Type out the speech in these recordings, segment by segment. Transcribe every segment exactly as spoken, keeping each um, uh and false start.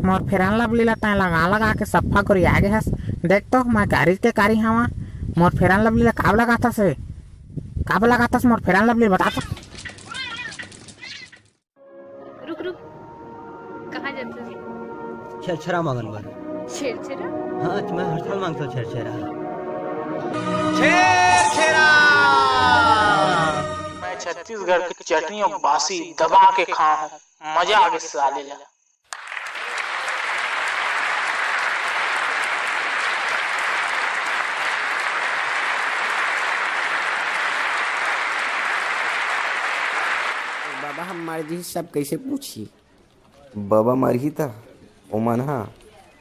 Mor Fair and Lovely ला तैं लगा लगा के सफ्फा गोरिया गे हस। देख तो, मैं कारी के कारी हवा। मोर Fair and Lovely ला काब लगाथस रे? काब लगाथस मोर Fair and Lovely, बता तो। रुक, रुक। कहाँ जाथस? छेरछेरा मांगन बर। छेरछेरा? हाँ, मैं हर साल मांगथों छेरछेरा। छेरछेरा। मैं छत्तीसगढ़ के चटनी अउ बासी दबा के खाहूँ। मजा आगे साले ला। बाबा, हम मर जही, सब कइसे पूछही? बाबा मरही त ओमन ह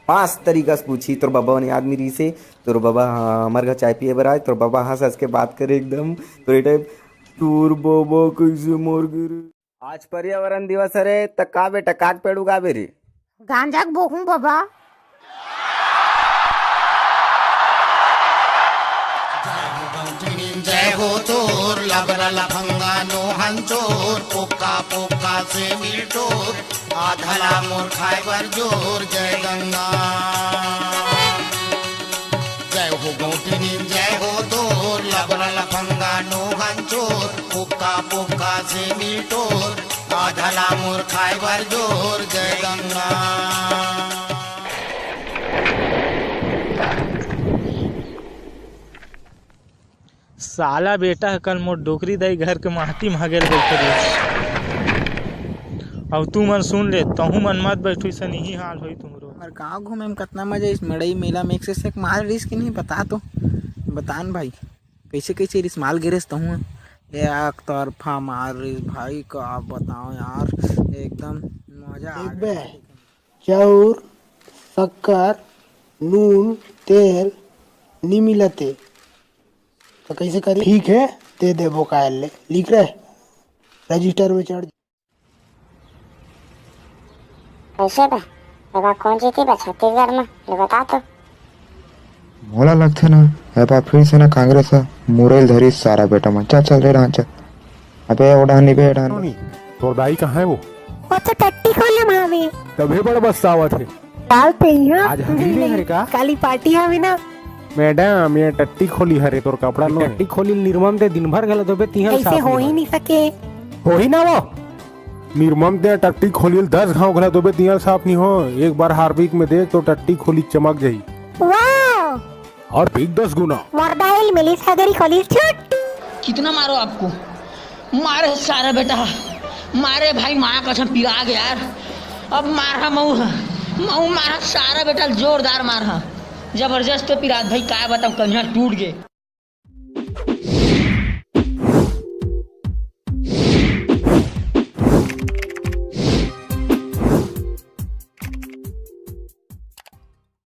पांच तरीका से पूछही। तोर बाबा मन याद नइ रहिसे, तोर बाबा ह हमर घर चाय पिए बर आए, तोर बाबा हंस हंस के बात करे एकदम तोरे टाइप, "तोर बाबा कइसे मर गे रे?" आज पर्यावरण दिवस हरे, त का बेटा, का के पेड़ उगाबे रे? गांजा के बोहूं बाबा। जय हो तोर लबरा लफंगा नोहन चोर, पोका पोका से मिल टोर, आधला मोर खाए बर जोर, जय गंगा। जय हो गौटिनी, जय हो तोर लबरा लफंगा नोहन चोर, पोका पोका से मिल टोर, आधला मोर खाए बर जोर, जय गंगा। साला बेटा ह कल मोर डोकरी दाई घर के माटी म हगेल बइठे रहिस। अउ तुमन सुन ले, तहूं मन मत बइठू, अइसन इही हाल होई तुमरो। हमर गांव घूमे म कतना मजा आइस, मड़ई मेला म एक से एक माल रिहिस कि नहीं, बता तो, बता न भाई, कइसे कइसे रिहिस माल गिरेस तहूं? एक तरफा माल रिहिस भाई, का बताओ यार, एकदम मजा आ देख बे, गे। चाउर, शक्कर, नून, तेल नी मिलत हे, त कइसे करी? ठीक हे, दे देबो कायल ले। लिख रे, रजिस्टर में चढ़। कइसे बे? एबार कोन जीती बे छत्तीसगढ़ में? ये बता तो। मोला लगथे ना, एबार फिर से ना कांग्रेस ह मुरई ल धरी सारा बेटा मन। चल, चल रे डहन चल। अबे ओ डहन नी बे, ए डहन। टोनी, तोर दाई कहाँ हे वो? वो तो टट्टी खोली म हवे। तभे बड़ बस्सावत हे। काल ते इहाँ आज हगरी नहीं, डे हरे का? काली पार्टी हवे ना। मैडम, ये टट्टी खोली हरे, तोर कपड़ा नो हे। टट्टी खोली ल निरमा म ते दिन भर घला धोबे, तिहाँ ल ऐसे साफ हो नहीं ही होय। नहीं सके। होही ना वो। निरमा म ते टट्टी खोली ल दस घांव घला धोबे, तिहाँ ल साफ नहीं होय। एक बार हार्पिक में देख तो टट्टी खोली चमक जाही। वाह! और भी दस गुना। मोर दाई ल मिलिस हगरी खोली छूट। कितना मारो आपको? मारे सारा बेटा, मारे भाई, माँ कसम पिरा गया यार। अब मारहा मऊ ह, मऊ मारहा सारा बेटा, जोरदार मारहा, जबरदस्त पिरात भाई, काय बताऊं, कनिहा टूट गे।